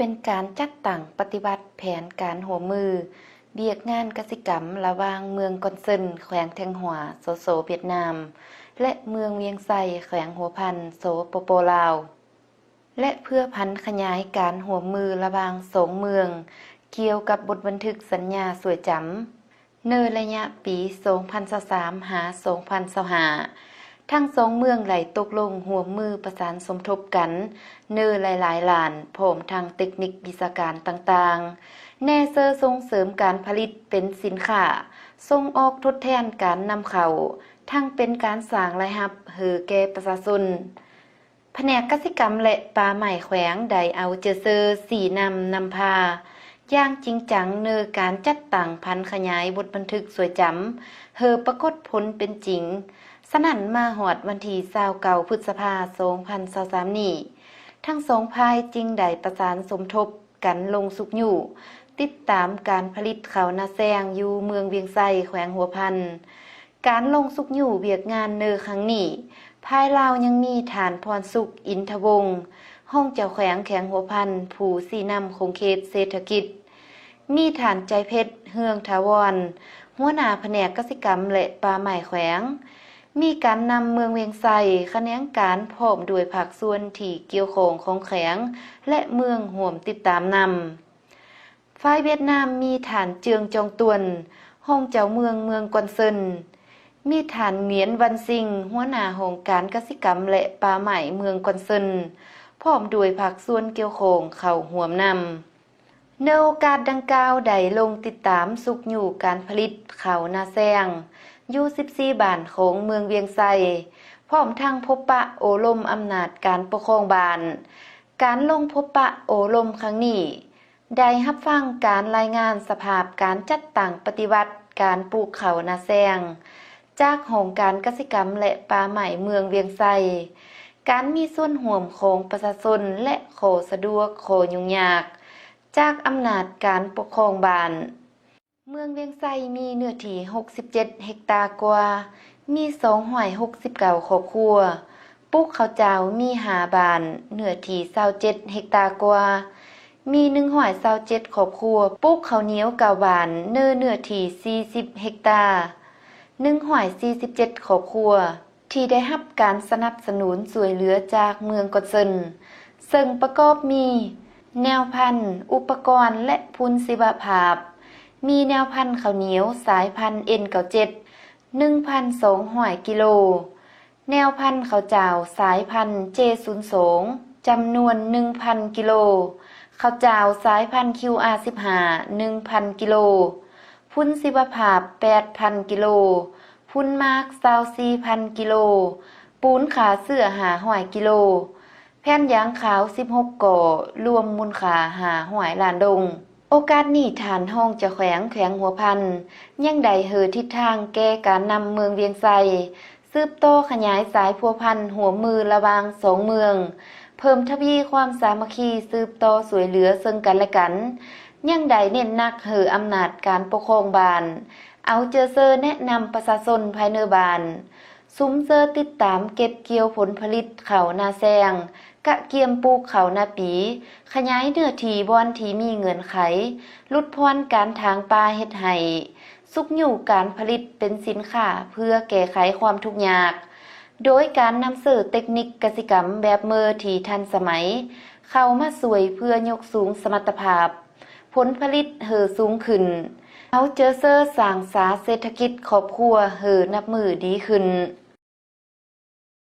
ປັນການຈັດຕັ້ງປະຕິບັດແຜນການຮ່ວມມືວຽກງານກະສິກຳລະຫວ່າງເມືອງກອນເຊິນ ແຂວງແທງຫົວ ສສ ຫວຽດນາມ ແລະ ເມືອງວຽງໄຊ ແຂວງຫົວພັນ ສປປ ລາວ ແລະ ເພື່ອຜັນຂະຫຍາຍການຮ່ວມມືລະຫວ່າງສອງເມືອງ ກ່ຽວກັບບົດບັນທຶກສັນຍາຊ່ວຍຈຳ ໃນໄລຍະປີສອງພັນຊາວສາມ ຫາ ສອງພັນຊາວຫ້າ ທັງສອງເມືອງໄດ້ຕົກລົງຮ່ວມມືປະສານສົມທົບກັນໃນຫຼາຍໆດ້ານ ພ້ອມທັງເຕັກນິກວິຊາການຕ່າງໆ ແນເຊີສົ່ງເສີມການຜະລິດເປັນສິນຄ້າສົ່ງອອກທົດແທນການນຳເຂົ້າ, ທັງເປັນການສ້າງລາຍຮັບໃຫ້ແກ່ປະຊາຊົນ. ພະແນກກະສິກຳ ແລະ ປ່າໄມ້ແຂວງໄດ້ເອົາເຈີເຊີຊີ້ນຳນຳພາຢ່າງຈິງຈັງໃນການຈັດຕັ້ງຜັນຂະຫຍາຍບົດບັນທຶກຊ່ວຍຈຳໃຫ້ປາກົດຜົນເປັນຈິງ. ສະນັ້ນ, ມາຮອດວັນທີຊາວເກົ້າ ພຶດສະພາ ສອງພັນຊາວສາມນີ້, ທັງສອງຝ່າຍຈຶ່ງໄດ້ປະສານສົມທົບ ກັນລົງຊຸກຍູ້ຕິດຕາມການຜະລິດເຂົ້ານາແຊງຢູ່ເມືອງວຽງໄຊ ແຂວງຫົວພັນ. ການລົງຊຸກຍູ້ວຽກງານໃນຄັ້ງນີ້, ພາຍລາວຍັງມີທ່ານ ພອນສຸກ ອິນທະວົງ ຮອງເຈົ້າແຂວງແຂວງຫົວພັນ ຜູ້ຊີ້ນຳຂົງເຂດເສດຖະກິດ, ມີທ່ານ ໃຈເພັດ ເຮືອງຖາວອນ ຫົວໜ້າພະແນກກະສິກຳ ແລະ ປ່າໄມ້ແຂວງ, ມີການນຳເມືອງວຽງໄຊ, ຂະແໜງການ ພ້ອມດ້ວຍພາກສ່ວນທີ່ກ່ຽວຂ້ອງຂອງແຂວງ ແລະ ເມືອງຮ່ວມຕິດຕາມນຳ. ຝ່າຍຫວຽດນາມມີທ່ານ ເຈືອງ ຈອງຕວນ ຮອງເຈົ້າເມືອງເມືອງກວນເຊິນ, ມີທ່ານ ຫງວຽນ ວັນຊິງ ຫົວໜ້າຫ້ອງການກະສິກຳ ແລະ ປ່າໄມ້ເມືອງກວນເຊິນ ພ້ອມດ້ວຍພາກສ່ວນກ່ຽວຂ້ອງເຂົ້າຮ່ວມນຳ. ໃນໂອກາດດັ່ງກ່າວໄດ້ລົງຕິດຕາມຊຸກຍູ້ການຜະລິດເຂົ້ານາແຊງຢູ່ສິບສີ່ບ້ານຂອງເມືອງວຽງໄຊ, ພ້ອມທັງພົບປະໂອ້ລົມອຳນາດການປົກຄອງບ້ານ. ການລົງພົບປະໂອ້ລົມຄັ້ງນີ້ ໄດ້ຮັບຟັງການລາຍງານສະພາບການຈັດຕັ້ງປະຕິບັດການປູກເຂົ້ານາແຊງ ຈາກຫ້ອງການກະສິກຳ ແລະ ປ່າໄມ້ເມືອງວຽງໄຊ, ການມີສ່ວນຮ່ວມຂອງປະຊາຊົນ ແລະ ຂໍ້ສະດວກ, ຂໍ້ຫຍຸ້ງຍາກ ຈາກອຳນາດການປົກຄອງບ້ານ. ເມືອງວຽງໄຊມີເນື້ອທີ່ຫົກສິບເຈັດເຮັກຕາກວ່າ, ມີສອງຮ້ອຍຫົກສິບເກົ້າຄອບຄົວ, ປູກເຂົ້າເຈົ້າມີຫ້າບ້ານ, ເນື້ອທີ່ຊາວເຈັດເຮັກຕາກວ່າ, ມີໜຶ່ງຮ້ອຍຊາວເຈັດຄອບຄົວ, ປູກເຂົ້າໜຽວເກົ້າບ້ານ, ໃນເນື້ອທີ່ສີ່ສິບເຮັກຕາ, ໜຶ່ງຮ້ອຍສີ່ສິບເຈັດຄອບຄົວ ທີ່ໄດ້ຮັບການສະໜັບສະໜູນຊ່ວຍເຫຼືອຈາກເມືອງກວນເຊິນ, ເຊິ່ງປະກອບມີ ແນວພັນ, ອຸປະກອນ ແລະ ຝຸ່ນຊີວະພາບ, ມີແນວພັນເຂົ້າໜຽວສາຍພັນ ເອັນ ເກົ້າເຈັດ ໜຶ່ງພັນສອງຮ້ອຍກິໂລ, ແນວພັນເຂົ້າເຈົ້າສາຍພັນ ເຈ ສູນສອງ ຈຳນວນ ໜຶ່ງພັນກິໂລ, ເຂົ້າເຈົ້າສາຍພັນ ຄິວ ອາ ສິບຫ້າ ໜຶ່ງພັນກິໂລ, ຝຸ່ນຊີວະພາບ ແປດພັນກິໂລ, ຝຸ່ນໝາກ ຊາວສີ່ພັນກິໂລ, ປູນຂ້າເຊື້ອ ຫ້າຮ້ອຍກິໂລ, ແຜ່ນຢາງຂາວ ສິບຫົກ ກໍ້, ລວມມູນຄ່າ ຫ້າຮ້ອຍລ້ານດົງ. ໂອກາດນີ້, ທ່ານຮອງເຈົ້າແຂວງແຂວງຫົວພັນ ຍັງໄດ້ໃຫ້ທິດທາງແກ່ການນຳເມືອງວຽງໄຊ ສືບຕໍ່ຂະຫຍາຍສາຍພົວພັນຮ່ວມມືລະຫວ່າງສອງເມືອງ, ເພີ່ມທະວີຄວາມສາມັກຄີ ສືບຕໍ່ຊ່ວຍເຫຼືອເຊິ່ງກັນແລະກັນ, ຍັງໄດ້ເນັ້ນໜັກໃຫ້ອຳນາດການປົກຄອງບ້ານ ເອົາເຈີເຊີແນະນຳປະຊາຊົນພາຍໃນບ້ານ, ສຸມເຊີຕິດຕາມເກັບກ່ຽວຜົນຜະລິດເຂົ້ານາແຊງ, ກະກຽມປູກເຂົ້ານາປີ, ຂະຫຍາຍເນື້ອທີ່ບ່ອນທີ່ມີເງື່ອນໄຂ, ຫຼຸດຜ່ອນການຖາງປ່າເຮັດໄຮ່, ຊຸກຍູ້ການຜະລິດເປັນສິນຄ້າເພື່ອແກ້ໄຂຄວາມທຸກຍາກ, ໂດຍການນຳເສີເຕັກນິກກະສິກຳແບບເມີທີ່ທັນສະໄໝເຂົ້າມາຊ່ວຍເພື່ອຍົກສູງສະມັດຕະພາບ ຜົນຜະລິດໃຫ້ສູງຂຶ້ນ, ເອົາເຈີເຊີສ້າງສາເສດຖະກິດຄອບຄົວໃຫ້ນັບມື້ດີຂຶ້ນ.